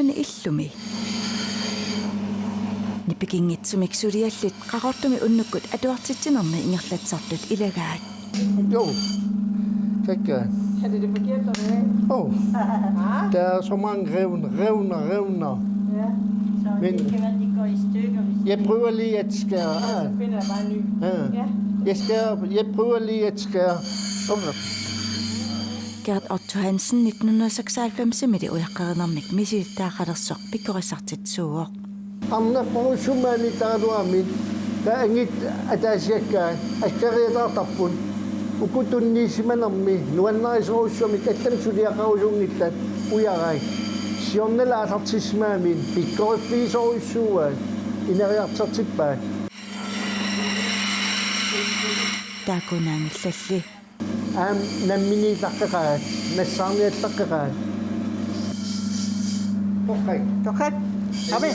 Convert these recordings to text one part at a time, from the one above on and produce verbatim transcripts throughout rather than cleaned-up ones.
Illumi. Nipikinngitsumik suliallit Qaqortumi unnukkut atuartitsinermi ingerlatsisartut ilagaat. Jo. Tackar. Er det det forkerte, du vil? Åh. Der er så mange revner, revner, revner. Ja. Så men det kan være, det går i stykker, hvis jeg prøver lige at skære af. Så finder jeg bare en ny. Ja. Ja. Jeg skærer, jeg prøver lige at skære. Okay. Gerhard Otto Hansen nitten hundrede og seksoghalvfems-imili ujaqqarinarmik misilittagaqalersoq pikkorissartitsisuuvoq. Arnarporujussuarmi taagaluarami taanna angit ataasiakkaat akkariataartarput. Uku tunniussimanermi nuannarisorujussuarmik allamik suliaqarusunngillat ujarai. Siornalaalertissimagamik pikkoriffigisorujussuuaat ineriartortippaat. Taakkuunaanngillalli. Aamma namminiillaqqeqaat, nassaarniallaqqeqaat. Toqqak. Toqqak. Aami.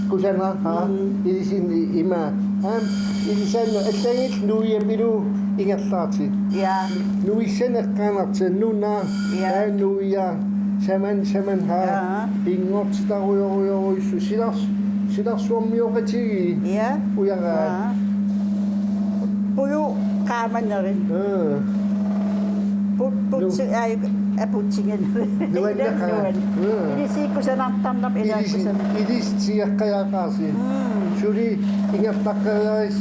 Kusanaq, haa. Mm. Ilisin i-, ima. Aamma ilisaannut allaanngilaq nuiammilu ingerlaartut. Ja. Nuissaneqqaanartoq nuna. Ja. Aa, nuia. Saman, saman, haa. Ja. Pinngortitarujorujorujussuaq silars-, silarsuarmioqatigiit. Ja. Ujaraa. Ja. Puju qaamanerit. Aa. Put-, putsi-, nu-, ai, aputsigen. Nuanneqaat. Nuan. Aa. Ilisiikkusanartarnap. Ilis-, ilakkusan. Ilis tiaqqajaaqaasi. Mm. Suli ingerlaqqeriaris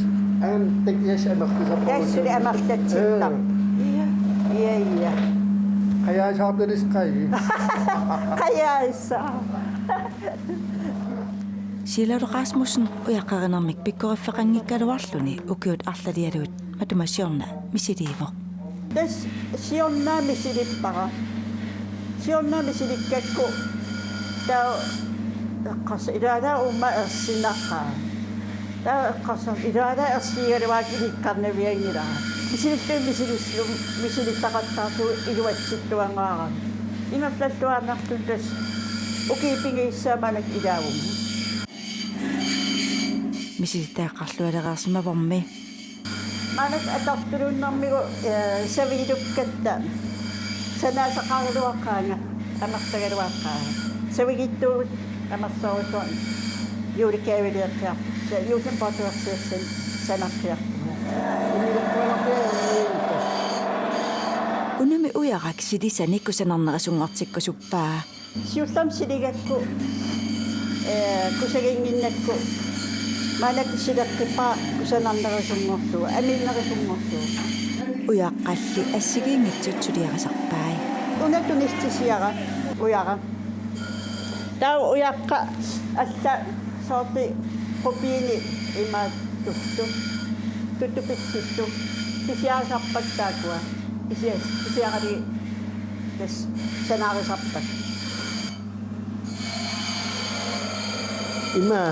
aamma takias amerlisarput. Tassa suli amerlatsittaq. Aa. Ja. Ja, ja. Qajaasaartalisqaasi. Qajaasaa. Charlotte Rasmussen ujaqqarinarmik pikkoriffeqanngikkaluarluni ukiut arlalialuit matuma siorna misiliivoq. Tassa siorna misilippara. Siorna misilikkakku taava eqqars-, ilaana uuma ersinaqaa. Taava eqqarsarpunga ilaana ersigigaluarakku ilikkarnavianngilara. Misililluni misililluni misilittaqattaartugut iluatsittuangaarami. Ingerlalluarnartut tassa ukiut pigissutsit maannakkut ilaavunga. Misilittagaqarlualereersimavormi. Maannakkut atortulunnermigut, eh, savigilukkatta. Sanaasaqaraluaqaanga, amerlagaluaqaanga. Savigittugut amerlasoorujussuarmik juulekaavileeqqiarput. Sa-, juullimi poortuersiassani sanaqqiarput. Unami ujarak silisani kusanarnerusunngortikkusuppaa. Siullermik siligakku, eh, kusaginnginnakku, maannakkut sileqqippara kusanarnerusunngorlugu, amiinnerusunngorlugu. Ujaqqalli assigiinngitsut suliarisarpai. Una tunissutisiara, ujarak. Taava ujaqqat allat soorlu qupiini imaattuttut, tuttupitsitut, pisiarisarpakka taakkua, pisia-, pisiaralugit tassa sanaarisarpakka. Ima,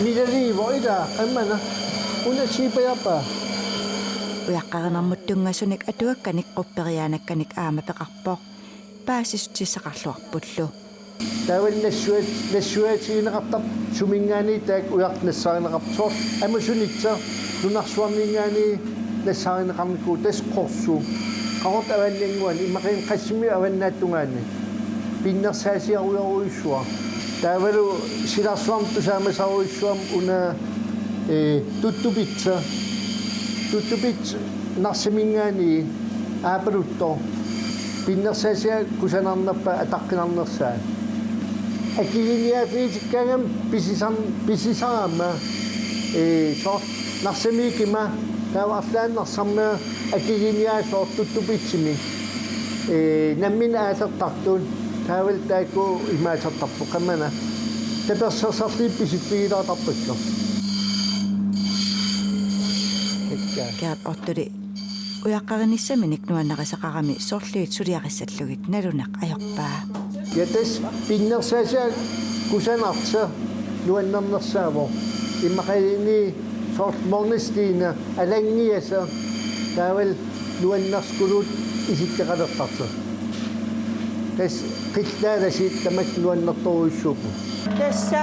milaliivoq ila, qammana, una siipajarpaa. Ujaqqarinarmut tunngasunik atuakkanik qupperiaanakkanik aamma peqarpoq. Paasissutissaqarluarpullu. Taava nassuiat-, nassuiaatigineqartarpoq suminngaanniit taakku ujaqqat nassaarineqarput. Soorlu Amazonitsi nunarsuarninngaanniit nassaarineqarnikuuvoq tassa qorsuup. Qaqortup avannaanguani imaluunniit Qassimmiup avannaata tungaani. Pinnersaasiarujorujussuaq. Taavalu silarsuarmut tusaamasarujussuarmik una, eh, tuttupitsi. Tuttupitsi Narsaminngaanniit aappaluttoq. Pinnersaasiat kusanarnerpaat ataqqinarnersaat. Akiginiaaffigitikkaangama pisisar-, pisisarama, ee, soorlu Narsamiikkama taava arlaannik Narsarmiit akiginiaat soorlu tuttupitsimi. Ee, nammineq aallertartut taavalu taakku imaattartarput qammana. Tapersersorlugit pisiffigilaartarpakka. Gerhard Otto-li ujaqqarinissaminik nuannarisaqarami sorliit suliarissallugit naluneq ajorpaa. Ja tassa pinnersaasiat kusanartoq nuannernersaavoq. Imaluunniit soorlu mornestene, alanngiasoq, taavalu nuannersukuluk isikkoqalertartoq. Tassa qillaalasi tamakku nuannertorujussuupput. Tassa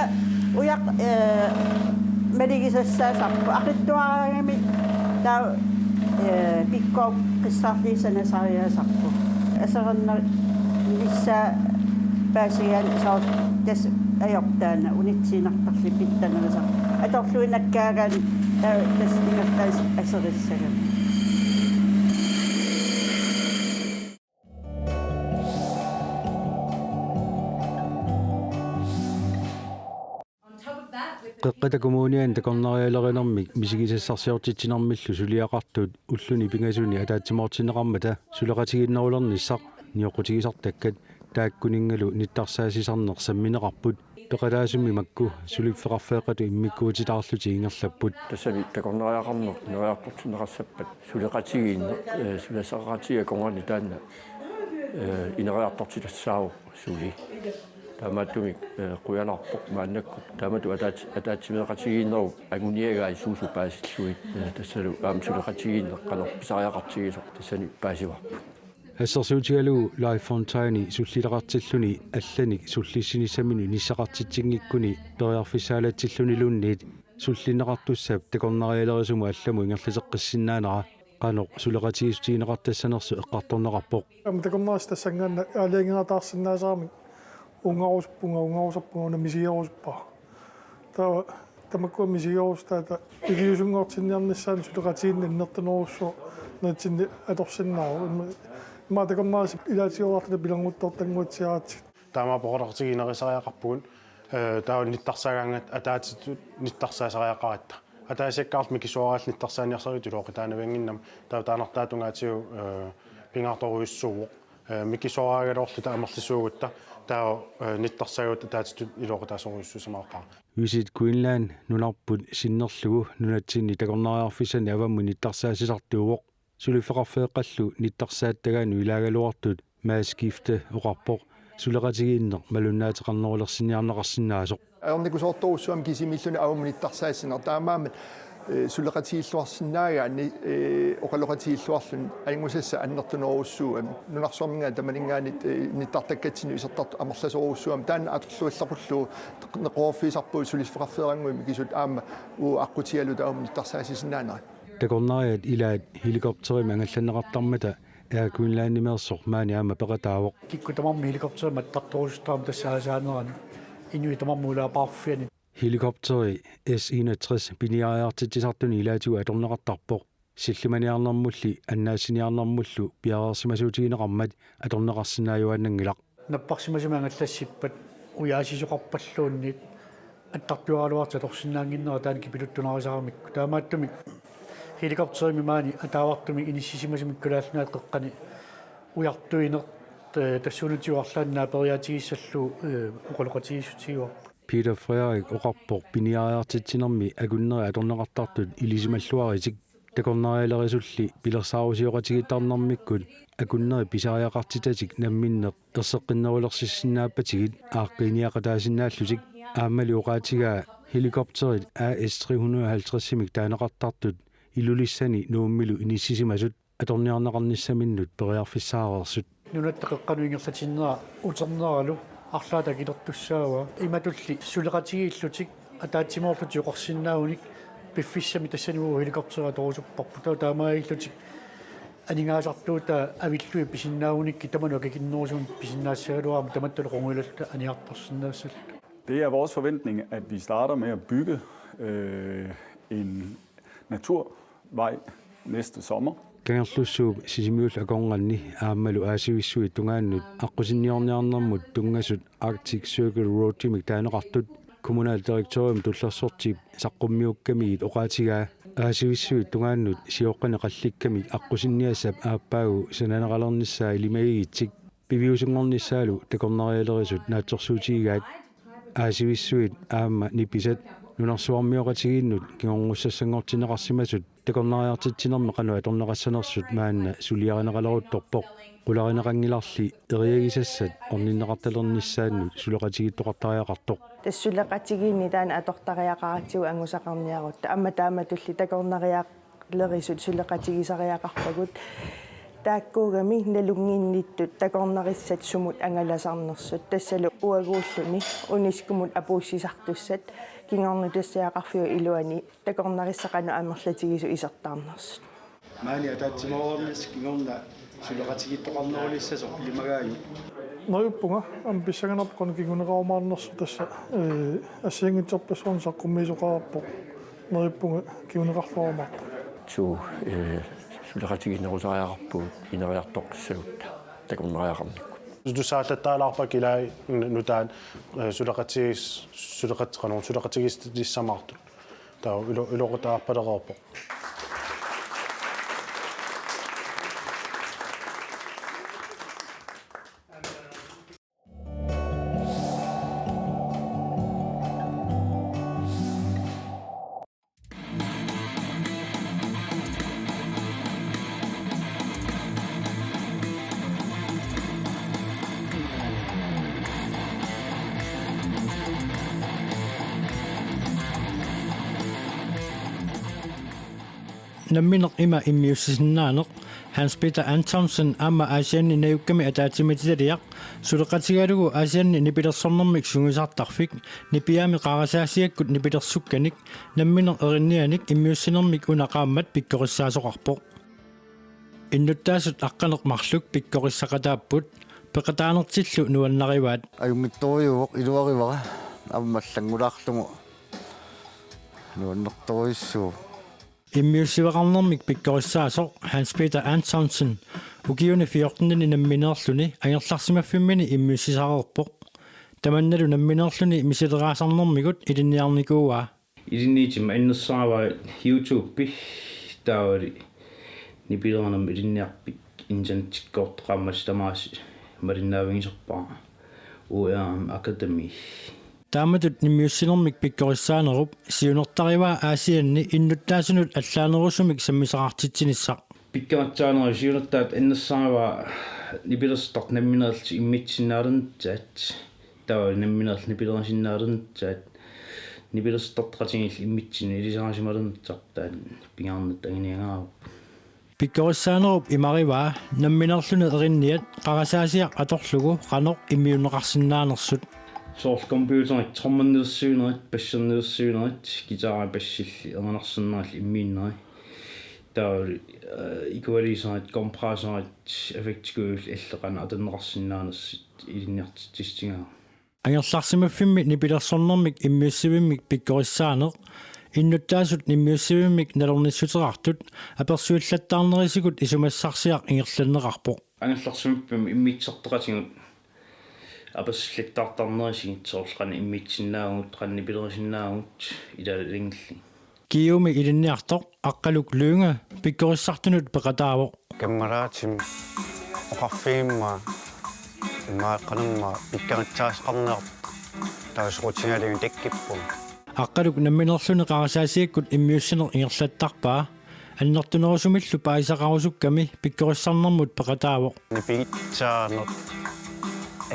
ujaq-, eh, maligisassaasarpoq. Aqitsuaraangamik taava, eh, pikkooqqissarlugit sanasariaasarpoq. Aserornissaa paasigaanni soorlu Tassa ajortaana unitsiinnartarli pitsanerusaq. Atorluinnakkaangat, eh, tassa ingerlaannaq aserissagami. Qeqqata Kommuniani takornarialerinermik misigisassarsiortitsinermillu suliaqartut ulluni pingasuni ataatsimoortinneqarmata suleqatigiinnerulernissaq nioqqutigisartakkat taakkuninngalu nittarsaassisarneq sammineqarput. Peqataasummi makku suliffeqarfeeqqatut immikkuutitaarlutik ingerlapput. Tassami takornariaqarneq ineriartortinneqassappat suleqatigiinneq, eh, suleqatigiinneq akornanni taanna, eh, ineriartortitassaavoq suli. Taamaattumik, eh, qujanarpoq maannakkut. Taamatut ataat-, ataatsimeeqatigiinnerup anguniagai suusut paasillugit, eh, tassalu aamma suleqatigiinneq qanoq pisariaqartigisoq tassani paasivarput. Assersuutigalugu Leif Fontaine sullileqartilluni allanik sullissinissaminut inissaqartitsinngikkunik periarfissaalatsilluniluunniit sullinneqartussap takornarialerisumut allamut ingerlateqqissinnaanera qanoq suleqatigiissutigineqartassanersoq eqqartorneqarpoq. Aamma takornariat tassanngaannaq aalajangerataarsinnaasaramik uungarusuppunga, uungarusuppunga una misigerusuppara. Taava tamakkua misigerusutaata piviusunngortinniarnissaanut suleqatigiinneq annertunerussuaq nunatsinni atorsinnaavoq. Immaqa takornariat ilaatigoorarluta pilannguttortannguatsiaratsigit. Taamaappoq oqaloqatigiinnerisariaqarpugut, eh, taava nittarsaagaangat ataatsitut nittarsaasariaqaratta. Ataasiakkaarluta mikisuaraat nittarsaaniarsarigit iluaqutaanaviannginnama taava taannartaa tungaatigut, eh, pingaartorujussuuvoq. Eh, mikisuaraagaluarluta amerlisuugutta taava, eh, nittarsaagut ataatsitut iluaqutaasorujussuusamaarpara. Visit Greenland nunarput sinnerlugu nunatsinni takornariarfissanik avammut nittarsaassisartuuvoq. Suliffeqarfeeqqallu nittarsaattagaannut ilaagaluartut Mads Skifte oqarpoq suleqatigiinneq malunnaateqarnerulersinniarneqarsinnaasoq. Ajornakusoortorujussuuvoq kisimiilluni avammut nittarsaassineq taamaammat, eh, suleqatigiilluarsinnaagaanni, eh, oqaloqatigiilluarluni angusassat annertunerujussuugamik. Nunarsuarminngaanniit tamaninngaanniit, eh, nittartakkatsinnut isertartut amerlasoorujussuugamik. Taanna atorluallaqullugu neqeroorfigisarpugut suliffeqarfeerannguit mikisut aamma uagut aqqutigaluta avammut nittarsaassisinnaanerat. Takornariat ilaat helikopterimik angallanneqartarmata Air Greenlandimeersoq maani aamma peqataavoq. Kikkut tamarmik helikopterimik attartorusuttarami tassa aasaanerani inuit tamarmik ulaappaarfianni. Helikopteri S enogtres piniariartitsisartuni ilaatigut atorneqartarpoq. Sillimaniarnermulli annaassiniarnermullu piareersimasuutigineqarmat atorneqarsinnaajuaannanngilaq. Napparsimasumik angallassippat ujaasisoqarpalluunniit attartuaraluartut atorsinnaannginnera taanna kipiluttunaarisaaramikku. Taamaattumik helikopterimik maani ataavartumik inissisimasumik Kalaallit Nunaata qeqqani ujartuineq, eh, tassuunatsigut arlaannik naaperiaatigissallugu, eh, oqaloqatigiissutigaarput. Peter Frederik oqarpoq piniariartitsinermi akunneri atorneqartartut ilisimalluaritik. Takornarialerisulli pilersaarusioqatigiittarnermikkut akunneri pisariaqartitatik namminneq erseqqinnerulersissinnaappatigit aaqqiiniaqataasinnaallutik. Aammalu oqaatigaa helikopterit A S tre hundrede og halvtredsimik taaneqartartut Ilulissani Nuummilu inissisimasut atorniarneqarnissaminnut periarfissaareersut. Nunatta qeqqanut ingerlatinnera uterneralu arlaata akilertussaavaa. Imatulli suleqatigiillutik ataatsimoorlutik oqarsinnaagunik piffissami tassani uagut helikopteri atorusupparput. Taava taamaalillutik aningaasartuutaa avillugit pisinnaagunikkit tamanut akikinnerusumik pisinnaassagaluarami tamattalu qungujulluta aniartorsinnaassalluta. Det er vores forventning, at vi starter med at bygge, øh, en naturvej næste sommer. Kangerlussuup Sisimiut akornanni aammalu Aasivissuit tungaannut aqqusinniorniarnermut tunngasut Arctic Circle Roadimik taaneqartut kommunaldirektørimut tullersortip saqqummiukkamigit oqaatigaa Aasivissuit tungaannut sioqqani qallikkamik aqqusinniassap aappaagu sanaaneqalernissaa ilimagigitsik piviusunngornissaalu takornarialerisut naatsorsuutigigaat. Aasivissuit aamma nipisat nunarsuarmioqatigiinnut kingornussassanngortinneqarsimasut takornariartitsinermi qanoq atorneqassanersut maanna suliarineqaleruttorpoq. Qularineqanngilarli eriagisassat orninneqartalernissaannut suleqatigiittoqartariaqartoq. Tassa suleqatigiinneq taanna atortariaqaratsigu angusaqarniarutta. Aamma taamatulli takornariaq- lerisut suleqatigisariaqarpagut. Taakkuugamik nalunnginnittut takornarissat sumut angalasarnersut. Tassalu uaguulluni UNESCO-mut apuussisartussat kingornutassiaqarfiup iluani takornarissat qanoq amerlatigisut isertarnersut. Maani ataatsimoornissaq kingorna suleqatigiittoqarnerulissasoq ilimagaajuk. Neriuppunga aamma pissanganarpoq qanoq kinguneqarumaarnersoq tassa, ee, assigiinngitsorpassuarnik saqqummiisoqarpoq. Neriuppunga kinguneqarluarumaartoq. Suu, ee, suleqatigiinnerusariaqarpugut ineriartoqqissagutta takornariaqarnikkut. Tusaallattaalaarpakka ilaa nu-, nutaat, ee, suleqatigiis-, suleqat-, qanoq suleqatigiissamaartut. Taava ilo-, iloqutaarpalereerpoq. Nammineq ima immiussisinnaaneq Hans Peter Antonsen aamma Aasianni najukkami ataatsimiititaliaq suleqatigalugu Aasianni nipilersornermik sungiusartarfik Nipiaami qarasaasiakkut nipilersukkanik nammineq erinnianik immiussinermik una qaammat pikkorissaasoqarpoq. Innuttaasut aqqaneq-marluk pikkorissaqataapput, peqataanertillu nuannarivaat. Ajunngitsorujuuvoq, iluarivara, aamma allanngulaarlugu nuannertorujussuuvoq. Immiussiveqarnermik pikkorissaasoq Hans Peter Antonsen ukiuni fjortenini nammineerluni angerlarsimaffimmini immiussisareerpoq. Tamannalu nammineerluni misileraasarnermigut ilinniarnikuuaa. Ilinniutima annersaavaa YouTube-i taavali nipilerinermik ilinniarfik internettikkoortoq qaammatit tamaasa malinnaavigisarpara U R M Academy. Taamatut immiussinermik pikkorissaanerup siunertarivaa Aasianni innuttaasunut allaanerusumik sammisaqartitsinissaq. Pikkorissaanerup siunertaata annersaavaa nipilersortartut nammineerlutik immitsinnaalernissat. Taava nammineerlutik nipilerisinnaalernissat. Nipilersortartut qatigiillutik immitsinnut ilisarisimalernissartaat pingaarnertut anguniagaapput. Pikkorissaanerup imarivaa nammineerluni erinniat qarasaasiaq atorlugu qanoq immiunneqarsinnaanersut. Soorlu computerit, trommernilersuinerit, bassernilersuinerit, guitarit bassillu erinarsinerillu immiinneri. Taava, eh, equalizerit, kompressorit, effektikujuullu allat qanoq atorneqarsinnaanersut ilinniartitsissutigaara. Angerlarsimaffimmi nipilersornermik immiussivimmik pikkorissaaneq innuttaasut immiussivimmik nalornissuteqartut apersuillattaarnerisigut isumassarsiaq ingerlanneqarpoq. Angerlarsimaffimmi immiussisartoqatigut apersuillattaartarnerisigit soorlu qanoq immiussinnaavugut, qanoq nipilerisinnaavugut, ilaalu ilanngullugit. Kiumi ilinniartoq Aqqaluk Lynge pikkorissartunut peqataavoq. Kammalaatigut oqarfigimmagu immaqa qanormaa pikkorissaasoqarniartoq taava soqutigalugu takkuppunga. Aqqaluk nammineerluni qarasaasiakkut immiussineq ingerlattarpaa. Annertunerusumillu paasisaqarusukkami pikkorissarnermut peqataavoq. Nipigissaaneq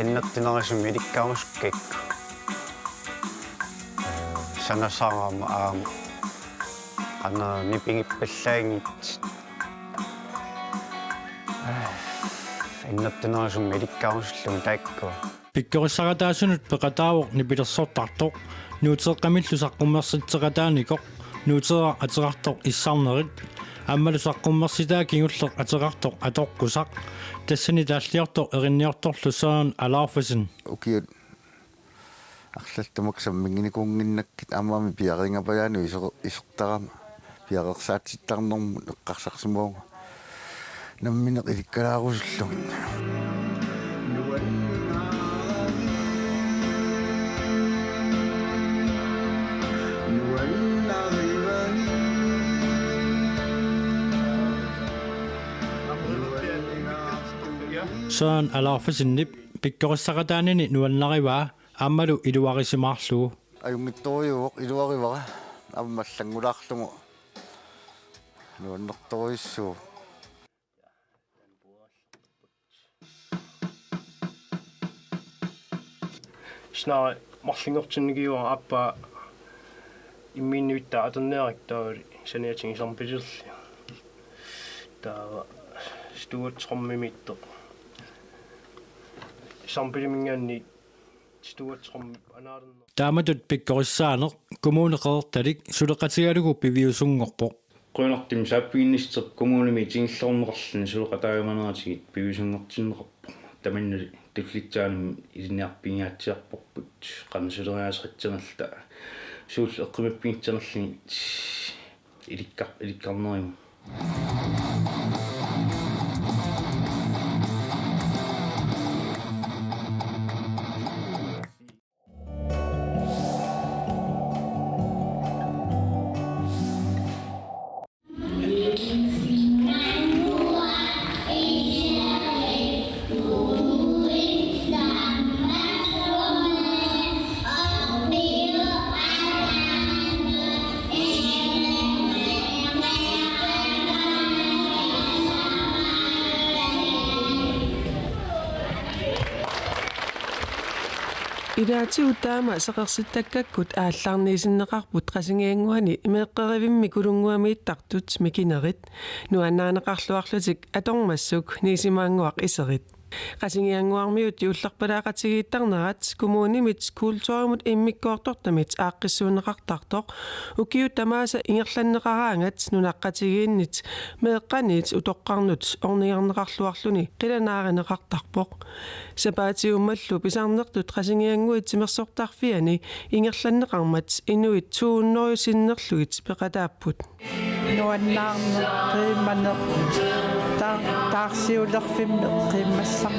annertunerusumik ilikkarusukkakku. Sanasarama aamma. Aamma nipigippallaanngitsut. Annertunerusumik ilikkarusullugit taakkua. Pikkorissaqataasunut peqataavoq nipilersortartoq, nuuteeqqamillu saqqummersitseqataanikoq, nuuteeraq ateqartoq issarnerit, aammalu saqqummersitaa kingulleq ateqartoq atoqqusaq, tassani taalliortoq erinniortorlu Søren Alaufesen. Ukiut arlallit tamakku samminnginikuunnginnakku aamma piareerpajaanut iso-, isortarama piareersaatsittarnermut eqqarsarsimavunga. Nammineq ilikkalaarusullugit. Søren Alaufesenip pikkorissaqataanini nuannarivaa aammalu iluarisimaarlugu. Ajunngitsorujuuvoq, iluarivara, aamma allanngulaarlugu nuannertorujussuuvoq. Snarere marlunngortinnikkut aappaa immiinnivittaa atorniarakku taavalu saniatigut isarmut pilerlunga. Taava stuetrommimiittoq. Isarmut piliminngaanniit stuetrommip anaalerneq. Taamatut pikkorissaaneq Kommune Qeqertalik suleqatigalugu piviusunngorpoq. Qujanartumik saaffiginnissuteqarpoq kommunimi tigulluarneqarluni suleqataajumaneratigut piviusunngortinneqarpoq. Tamanna tullitsaanut ilinniarfigingaatsiarparput, qanoq suleriaaseqassanerluta, suullu eqqumiiffigitsanerlugit ilikkar-, ilikkarnerugut. Ilaatigut taama seqersittakkakkut aallarniisinneqarput Qasigiannguani meeqqerivimmi Kulunnguamiittartut mikinerit, nuannarineqarluarlutik atormassuk Niisimaannguaq Iserit. Qasigiannguarmiut juullerpalaaqatigiittarnerat kommunimit kulturimut immikkoortortamit aaqqissuunneqartartoq ukiut tamaasa ingerlanneqaraangat nunaqqatigiinnit meeqqaniit utoqqarnut ornigarneqarluarluni qilanaarineqartarpoq. Sapaatiummallu pisarnertut Qasigiannguit Timersortarfiani ingerlanneqarmat inuit to hundrede sinnerlugit peqataapput. Nuannaarneq, qiimaneq, taa-, taarsiulerfimmi qiimmassaq.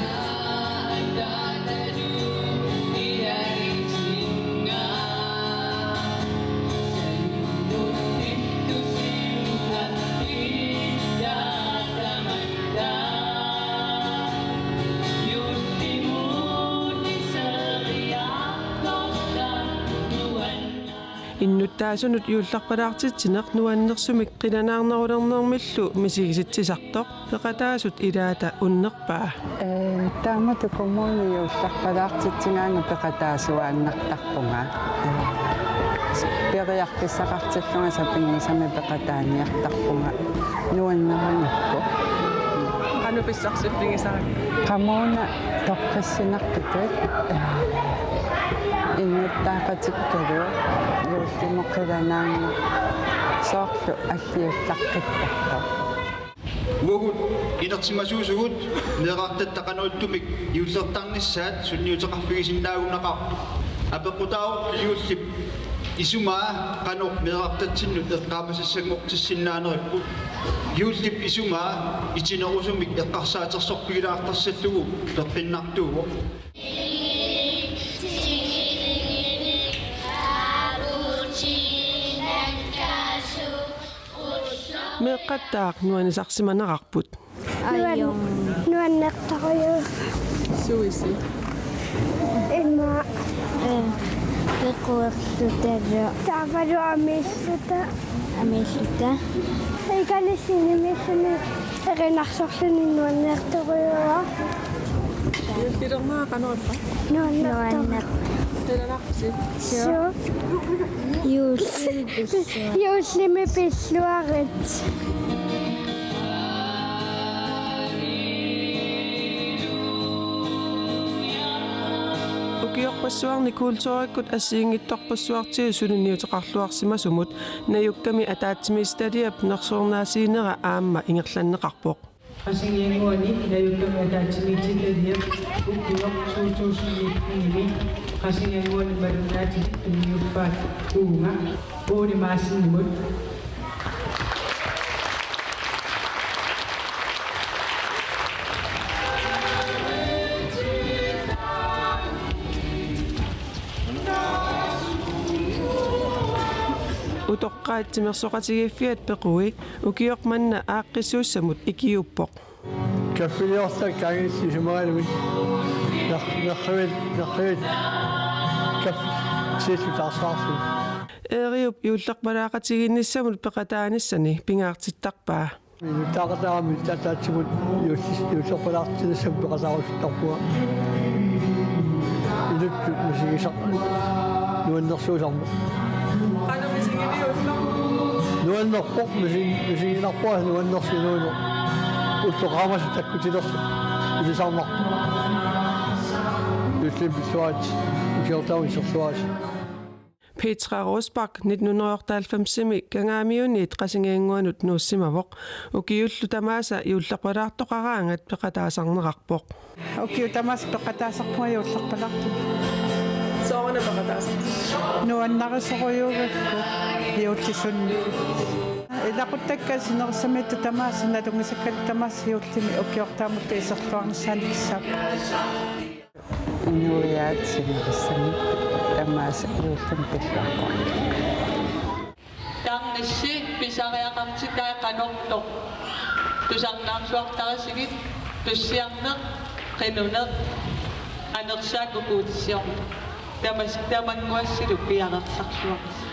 Innuttaasunut juullerpalaartitsineq nuannersumik qilanaarnerulernermillu misigisitsisartoq peqataasut ilaata unnerpaa. Ee, taamatut kommuni juullerpalaartitsigaangat peqataasuaannartarpunga. Ee, periarfissaqartillunga sapinngisamik peqataaniartarpunga nuannerigakku. Qanoq pissarsiffigisarpit? Qamuuna toqqissinartutut, ee, innuttaaqatikkalu juullimut qilanaarneq soorlu alliullaqqittartoq. Uagut inersimasuusugut meerartatta qanoq ittumik juullertarnissaat sunniuteqarfigisinnaagunarparput. Apeqqutaavoq juullip isumaa qanoq meerartatsinnut eqqaamasassanngortissinnaaneripput. Juullip isumaa itinerusumik eqqarsaatersorfigilaartarsallugu peqqinnartuuvoq. Meeqqattaaq nuannisarsimanerarput. Nuan-, nuannertorujuk. Suisi. Ima. Ee, pequerluta. Taavalu amiilluta. Amiilluta. Ikani sinimiilluni erinarsorluni nuannertorujuk. Juullilermaa qanoq ippa? Nuannertoq. Nuanneq. Qilanarpusi? Suu. Juullimi pilluarit. Juullimi pilluarit. Ukiorpassuarni kulturikkut assigiinngitsorpassuartigut suliniuteqarluarsimasumut najukkami ataatsimiititaliap nersornaasiinera aamma ingerlanneqarpoq. Qasigiannguani najukkami ataatsimiititaliap ukioq to tusind nitten-imi Qasigiannguani malunnaatilik tunniuppaat uunga Ole Madsenimut. Utoqqaat timersoqatigiiffiat pequi ukioq manna aaqqissuussamut ikiuuppoq. Kaffiliorta kaangilsi isumagaluit. Ner-, nerrivit, nerrivit. Kaffi siillu taarsaarlugu. Eeriup juullerpalaaqatigiinnissamut peqataanissani pingaartittarpaa. Inuttaaqataarami ataatsimut juullis-, juullerpalaartitsinissamut peqataarusuttarpunga. Inuttut misigisaq nuannersuusarmat. Qanoq misigiliullugu? Nuannerpoq, misi-, misiginarpunga nuannersuuneq. Ullut qaammatit takkutilersoq ilisarnarpoq. Juullimi pilluarit, ukiortaami iserluarisi. Petra Rosbach nitten hundrede og otteoghalvfemsimi Kangaamiuniit Qasigiannguanut nuussimavoq. Ukiullu tamaasa juullerpalaartoqaraangat peqataasarneqarpoq. Ukiut tamaasa peqataasarpunga juullerpalaartumik. Sooruna peqataasarpisi? Nuannarisorujussuugakku juullisunni. Ilaquttakkat sinerissamiittut tamaasa, nalunngisakkallu tamaasa juullimi ukiortaamullu iserluarnissaannik kissaapput. Inuiaat sinerissamiittut tamaasa juullimi pilluaqquarput. Tarnissi pisariaqartitai qanortoq. Tusarnaarsuartarisigit tussiarneq, qinuneq, anersaat ukuutissiorneq. Tamas-, tamannguassilu piareersarluarisi.